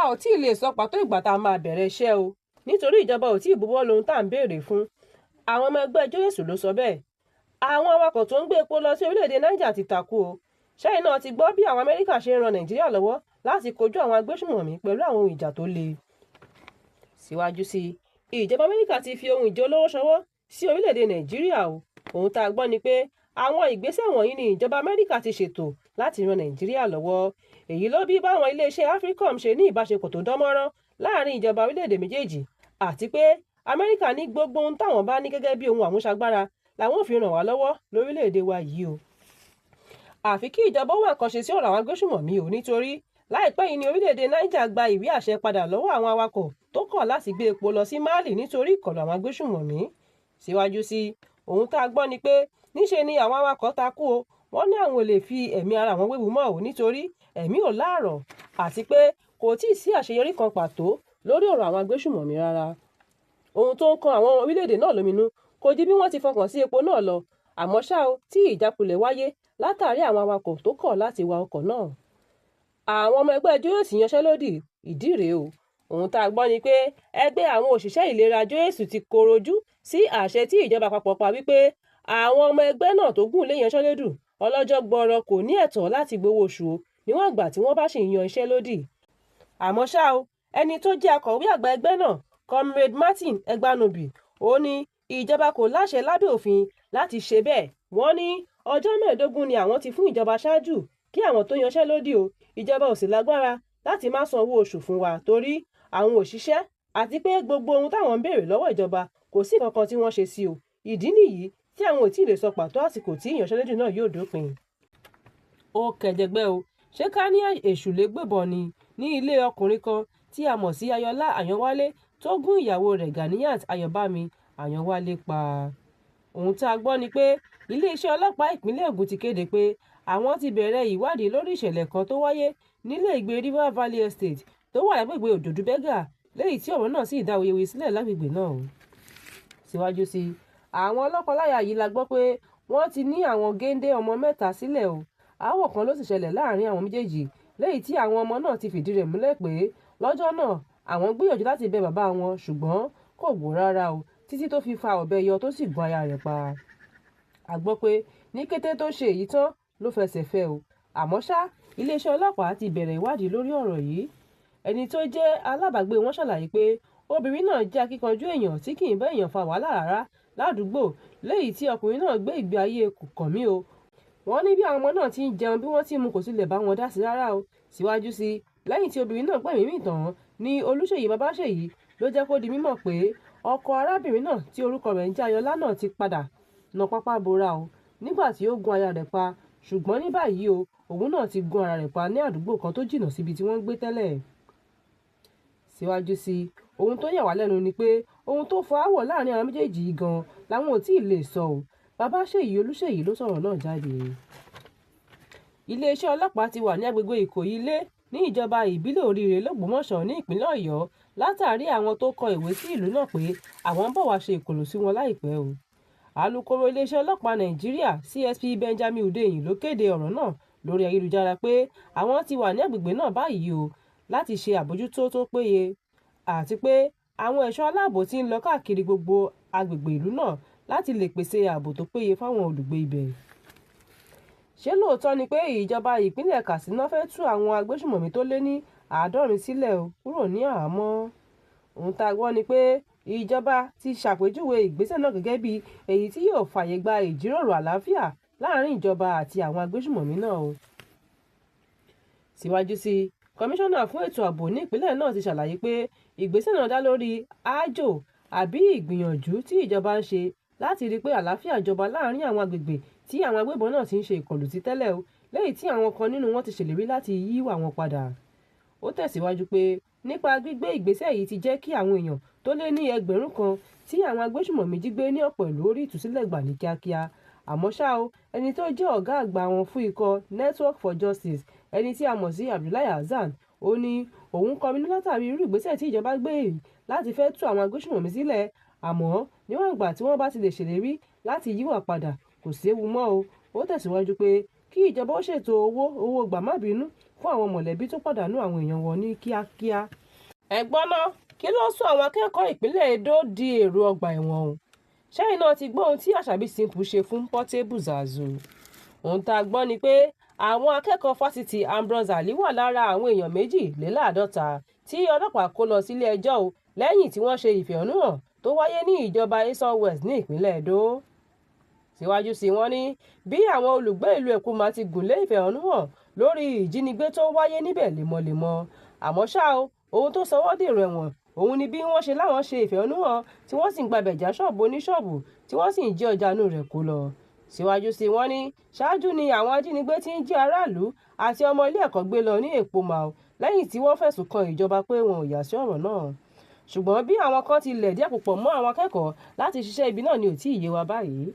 A ò tí ì lè sọ pàtó ìgbà tá a máa bẹ̀rẹ̀ iṣẹ́ o, nítorí ìjọba ò tí ì buwọ́ lu ohun tá à ń béèrè fún. Àwọn ọmọ ẹgbẹ́ JOSUU ló sọ bẹ́ẹ̀. Àwọn awakọ̀ tó ń gbé epo lọ sí orílẹ̀-èdè Niger ti takú o. Ṣẹ́yìn náà ti gbọ́ bí àwọn Amẹ́ríkà ṣe ń ran Nàìjíríà lọ́wọ́ láti kojú àwọn agbésùnmọ̀mí pẹ̀lú àwọn ohun ìjà tó le. Síwájú sí i, ìjọba Amẹ́ríkà ti fi ohun ìjà olóró ṣọwọ́ sí orílẹ̀-èdè Nàìjíríà o. Ohun tá a gbọ́ ni pé àwọn ìgbésẹ̀ wọ̀nyí ni ìjọba Amẹ́ríkà ti ṣètò láti ran Nàìjíríà lọ́wọ́. Èyí ló bí báwọn iléeṣẹ́ AFRICOM ṣe ní ìbáṣepọ̀ tó dán mọ́rán láàrin ìjọba orílẹ̀-èdè méjèèjì, àti pé Amẹ́ríkà ní gbogbo ohun táwọn bá ní gẹ́gẹ́ bí ohun àmúṣagbára làwọn ò fi ràn wá lọ́wọ́ lórílẹ̀-èdè wa yìí o. Àfi kí ìjọba ó wá nǹkan ṣe sí ọ̀rọ̀ àwọn agbésùnmọ̀mí o, nítorí láìpẹ́ yìí ni orílẹ̀-èdè Niger gba ìwé àṣẹ padà lọ́wọ́ àwọn awakọ̀ tó kọ̀ láti gbé epo lọ sí Mali nítorí ìkọlù àwọn agbésùnmọ̀mí. Síwájú sí i, ohun tá a gbọ́ ni pé níṣe ni àwọn awakọ̀ takú o. Wọ́n ní àwọn ò lè fi ẹ̀mí ara àwọn wéwu mọ́ o, nítorí ẹ̀mí ò láàrọ̀, àti pé kò tíì sí àṣeyọrí kan pàtó lórí ọ̀rọ̀ àwọn agbésùnmọ̀mí rárá. Ohun tó ń kan àwọn orílẹ̀-èdè náà lóminú kò ju bí wọ́n ti fọkàn sí epo náà lọ, àmọ́ ṣá o, tí ìjákulẹ̀ wáyé látàrí àwọn awakọ̀ tó kọ̀ láti wa ọkọ̀ náà. Àwọn ọmọ ẹgbẹ́ JOSUU yanṣẹ́lódì, ìdí rèé o. Ohun tá a gbọ́ ni pé ẹgbẹ́ àwọn òṣìṣẹ́ ìlera JOSUU ti kọ̀rọ̀ ojú sí àṣẹ tí ìjọba àpapọ̀ pa wípé àwọn ọmọ ẹgbẹ́ náà tó gùn lé ìyanṣẹ́lódì ọlọ́jọ́ gbọọrọ kò ní ẹ̀tọ́ láti gbowó oṣù o níwọ̀n ìgbà tí wọ́n bá ṣì ń yan iṣẹ́ lódì. Àmọ́ ṣá o, ẹni tó jẹ́ akọ̀wé àgbà ẹgbẹ́ náà, Comrade Martin Egbanubi, ó ní ìjọba kò láṣẹ lábẹ́ òfin láti ṣe bẹ́ẹ̀. Wọ́n ní ọjọ́ 15 ni àwọn ti fún ìjọba ṣáájú kí àwọn tó yanṣẹ́lódì o. Ìjọba ò sì lágbára láti má san owó oṣù fún wa torí àwọn òṣìṣẹ́, àti pé gbogbo ohun táwọn ń béèrè lọ́wọ́ ìjọba kò sí nǹkan tí wọ́n ṣe sí o. Ìdí nìyí tí àwọn ò tí ì lè sọ pàtó àsìkò tí ìyanṣẹ́lódì náà yóò dópin. Ó kẹjẹgbẹ́ o, ṣé ká ní èṣù ló gbébọn ni ní ilé ọkùnrin kan tí a mọ̀ sí Ayọ̀lá Àyànwálé tó gún ìyàwó rẹ̀ Ganiyat Ayọ̀bámi Àyànwálé pa. Ohun tá a gbọ́ ni pé iléeṣẹ́ ọlọ́pàá ìpínlẹ̀ Ògùn ti kéde pé àwọn ti bẹ̀rẹ̀ ìwádìí lórí ìṣẹ̀lẹ̀ kan tó wáyé nílé ìgbé River Valley Estate tó wà lágbègbè Òjòdú Berger, léyìí tí ọ̀rọ̀ náà sì dá awuyewuye sílẹ̀ lágbègbè náà. Síwájú sí i, àwọn lọ́kọláya yìí la gbọ́ pé wọ́n ti ní àwọn géńdé ọmọ 3 sílẹ̀ o. Aáwọ̀ kan ló sì ṣẹlẹ̀ láàrin àwọn méjèèjì léyìí tí àwọn ọmọ náà ti fìdí rẹ̀ múlẹ̀ pé lọ́jọ́ náà àwọn gbìyànjú láti bẹ bàbá wọn ṣùgbọ́n kò gbọ́ rárá o, títí tó fi fa ọ̀bẹ yọ tó sì gún aya rẹ̀ pa. A gbọ́ pé ní kété tó ṣe èyí tán ló fẹsẹ̀ fẹ́ o. Àmọ́ ṣá, iléeṣẹ́ ọlọ́pàá ti bẹ̀rẹ̀ ìwádìí lórí ọ̀rọ̀ yìí. Ẹni tó jẹ́ alábàágbé wọn ṣàlàyé pé obìnrin náà jẹ́ akíkanjú èèyàn tí kì í bá èèyàn fa wàhálà rárá ládùúgbò, léyìí tí ọkùnrin náà gbé ìgbé ayé kò kàn mí o. Wọ́n ní bí àwọn ọmọ náà ti ń jẹun bí wọ́n ti ń mu kò tilẹ̀ bá wọn dá sí rárá o. Síwájú sí i, lẹ́yìn tí obìnrin náà gbẹ́mìí mì tán ní Olúṣèyí Babáṣèyí ló jẹ́ kó di mímọ̀ pé ọkọ arábìnrin náà tí orúkọ rẹ̀ ń jẹ́ Ayọ̀lá náà ti padà na pápá bora o nígbà tí ó gún aya rẹ̀ pa, ṣùgbọ́n ní báyìí o, òun náà ti gún ara rẹ̀ pa ní àdúgbò kan tó jìnnà síbi tí wọ́n ń gbé tẹ́lẹ̀. Síwájú sí i, ohun tó yà wá lẹ́nu ni pé ohun tó fa aáwọ̀ láàrin àwọn méjèèjì yìí gan-an làwọn ò tí ì lè sọ o. Babáṣèyí Olúṣèyí ló sọ̀rọ̀ náà jáde. Iléeṣẹ́ ọlọ́pàá ti wà ní agbègbè Ìkòyí Ilé ní ìjọba ìbílẹ̀ Oríire l'Ógbómọ̀ṣọ́ ní ìpínlẹ̀ Ọ̀yọ́ látàrí àwọn tó kọ ìwé sí ìlú náà pé àwọn ń bọ̀ wá ṣe ìkọlù sí wọn láìpẹ́ o. Alūkkóró iléeṣẹ́ ọlọ́pàá Nàìjíríà CSP Benjamin Hundeyin ló kéde ọ̀rọ̀ náà lórí ayélujára pé àwọn ti wà ní agbègbè náà báyìí o láti ṣe àbójútó tó péye, àti pé àwọn ẹ̀ṣọ́ aláàbò ti ń lọ káàkiri gbogbo agbègbè ìlú náà láti lè pèsè ààbò tó péye fáwọn olùgbé ibẹ̀. Ṣé lóòótọ́ ni pé ìjọba ìpínlẹ̀ Katsina fẹ́ tú àwọn agbésùnmọ̀mí tó lé ní 70 sílẹ̀ kúrò ní àhámọ́? Ohun tá a gbọ́ ni pé ìjọba ti ṣàpèjúwe ìgbésẹ̀ náà gẹ́gẹ́ bí èyí tí yóò fààyè gba ìjíròrò àlàáfíà láàrin ìjọba àti àwọn agbésùnmọ̀mí náà o. Síwájú sí i, kọmíṣánná fún ètò ààbò ní ìpínlẹ̀ náà ti ṣàlàyé pé ìgbésẹ̀ náà dá lórí àjò àbí ìgbìyànjú tí ìjọba ń ṣe láti rí i pé àlàáfíà jọba láàrin àwọn agbègbè tí àwọn agbébọn náà ti ń ṣe ìkọlù sí tẹ́lẹ̀ o, léyìí tí àwọn kan nínú wọn ti ṣèlérí láti yíwà wọn padà. Ó tẹ̀síwájú pé nípa gbígbé ìgbésẹ̀ yìí ti jẹ́ kí àwọn èèyàn tó lé ní 1,000 tí àwọn agbésùnmọ̀mí jí gbé ní ọ̀pọ̀ ìlú ó rí ìtúsílẹ̀ gbà ní kíákíá. Àmọ́ ṣá o, ẹni tó jẹ́ ọ̀gá àgbà wọn fún ikọ̀ Network for Justice, ẹni tí a mọ̀ sí Abdullahi Hassan, ó ní òun kọminú látàrí irú ìgbésẹ̀ tí ìjọba gbé yìí láti fẹ́ tú àwọn agbésùnmọ̀mí sílẹ̀, àmọ́ níwọ̀n ìgbà tí wọ́n bá ti lè ṣèlérí láti yíwà padà kò séwu mọ́ o. Ó tẹ̀síwájú pé kí ìjọba ó ṣètò owó gbà-má-bínú fún àwọn mọ̀lẹ́bí tó pàdánù àwọn èèyàn wọn ní kíákíá. Ẹ gbọ́ ná, kí ló sún àwọn akẹ́kọ̀ọ́ ìpínlẹ̀ Edo di èrò ọgbà ẹ̀wọ̀n o? Ṣẹ́yìn náà ti gbọ́ ohun tí Àṣàbí Simple ṣe fún Portable Zazu. Ohun tá a gbọ́ ni pé àwọn akẹ́kọ̀ọ́ fásitì Ambrose Ali wà lára àwọn èèyàn 52 tí ọlọ́pàá kó lọ sílé ẹjọ́ o lẹ́yìn tí wọ́n ṣe ìfẹ̀hónúhàn tó wáyé ní ìjọba Esan West ní ìpínlẹ̀ Edo. Síwájú sí wọ́n ní bí àwọn olùgbé ìlú Ekuma ti gùn lé ìfẹ̀hónúhàn lórí ìjínigbé tó wáyé níbẹ̀ lemọ́lemọ́. Àmọ́ ṣá o, ohun tó sọ wọ́n dèrò ẹ̀wọ̀n òun ni bí wọ́n ṣe láwọn ṣe ìfẹ̀hónúhàn tí wọ́n sì ń gbabẹ̀ já ṣọ́ọ̀bù oníṣọ́ọ̀bù tí wọ́n sì ń jí ọjà inú rẹ̀ kó lọ. Síwájú sí wọ́n ní ṣáájú ni àwọn ajínigbé ti ń jí aráàlú àti ọmọ ilé ẹ̀kọ́ gbé lọ ní Ekpoma lẹ́yìn tí wọ́n fẹ̀sùn kan ìjọba pé wọn ò yà sí ọ̀rọ̀ náà. Ṣùgbọ́n bí àwọn kan ti lẹ̀dí àpò pọ̀ mọ́ àwọn akẹ́kọ̀ọ́ láti ṣiṣẹ́ ibi náà ni ò tíì yé wa báyìí.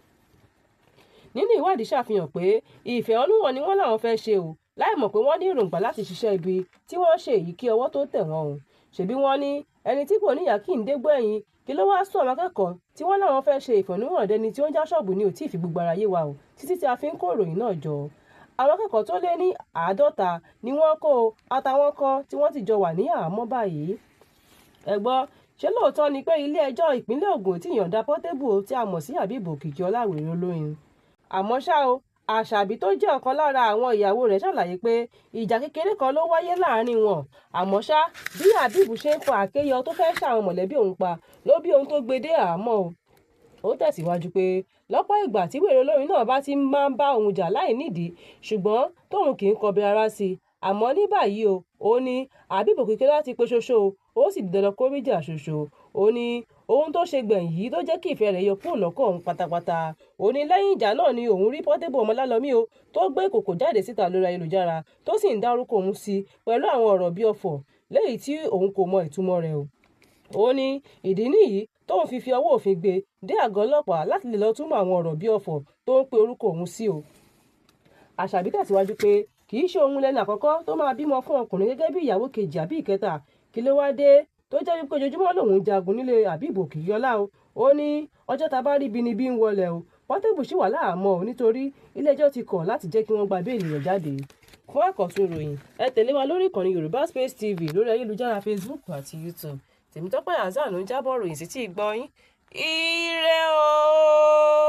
Nínú ìwádìí ṣàfihàn pé ìfẹ̀hónúhàn ni wọ́n láwọn fẹ́ ṣe o láì mọ̀ pé wọ́n ní èròǹgbà láti ṣiṣẹ́ ibi tí wọ́n ṣe èyí kí ọwọ́ tó tẹ̀ wọ́n o. Ṣèbí wọ́n ní ẹni tí kò níyàá kì í dégbò ẹ̀yìn, kí ló wáá sún àwọn akẹ́kọ̀ọ́ tí wọ́n láwọn fẹ́ ṣe ìfẹ̀hónúhàn dẹni tí ó ń já ṣọ́ọ̀bù ni ò tí ì fi gbogbo ara yé wa o títí tí a fi ń kó ìròyìn náà jọ. Àwọn akẹ́kọ̀ọ́ tó lé ní 50 ni wọ́n kó o àtàwọn kan tí wọ́n ti jọ wà ní àhámọ́ báyìí. Ẹ gbọ́, ṣé lóòótọ́ ni pé ilé ẹjọ́ ìpínlẹ̀ Ògùn ti yọ̀ǹda Portable tí a mọ̀ sí Habeeb Òkìkíọlá Wèrè Olóyin? Àmọ́ ṣá o, Àṣàbí tó jẹ́ ọ̀kan lára àwọn ìyàwó rẹ̀ ṣàlàyé pé ìjà kékeré kan ló wáyé láàrin wọn. Àmọ́ ṣá, bí Habeeb ṣe ń fa àáké yọ tó fẹ́ ṣá àwọn mọ̀lẹ́bí òun pa ló bí ohun tó gbé dé àhámọ́ o. Ó tẹ̀síwájú pé lọ́pọ̀ ìgbà tí Wèrè Olóyin náà bá ti máa ń bá òun jà láì nídìí ṣùgbọ́n tóun kì í kọbi ara sí i. Àmọ́ ní báyìí o, ó ní Habeeb Òkìkíọlá ti pe ṣoṣo ó sì di dandan kó ríjà ṣoṣo. Ó ní ohun tó ṣe gbẹ̀yìn yìí ló jẹ́ kí ìfẹ́ rẹ̀ yọ kúrò lọ́kàn òun pátápátá. Ó ní lẹ́yìn ìjà náà ni òun rí Portable Ọmọlálọmí o tó gbé ìkòkò jáde síta lórí ayélujára tó sì ń dárúkọ òun sí pẹ̀lú àwọn ọ̀rọ̀ bíi ọ̀fọ̀ léyìí tí òun kò mọ ìtumọ̀ rẹ̀ o. Ó ní ìdí nìyí tóun fi fi ọwọ́ òfin gbé dé àgọ́ ọlọ́pàá láti lè lọ túmọ̀ àwọn ọ̀rọ̀ bíi ọ̀fọ̀ tó ń pe orúkọ òun sí o. Àṣàbí tẹ̀síwájú pé kì í ṣe òun lẹni àkọ́kọ́ tó máa bímọ fún ọkùnrin gẹ́gẹ́ bí ìyàwó kejì àbí ìkẹta, kí ló wáá dé tó jẹ́ wípé ojoojúmọ́ lòun ń jagun nílé Habeeb Òkìkíọlá o. Ó ní ọjọ́ tá a bá rí ibi níbí ń wọlé o, Portable ṣì wà láhàámọ́ o nítorí ilé ẹjọ́ ti kọ̀ láti jẹ́ kí wọ́n gba béèlì rẹ̀ jáde. Fún àkọ́tún ìròyìn, ẹ tẹ̀lé wa lórí ìkànnì Yorùbá Space TV lórí ayélujára Facebook àti YouTube. Tèmítọ́pẹ́ Hasan ló ń jábọ̀ ròyìn sí tí ì gbọ́ yín. Ire o!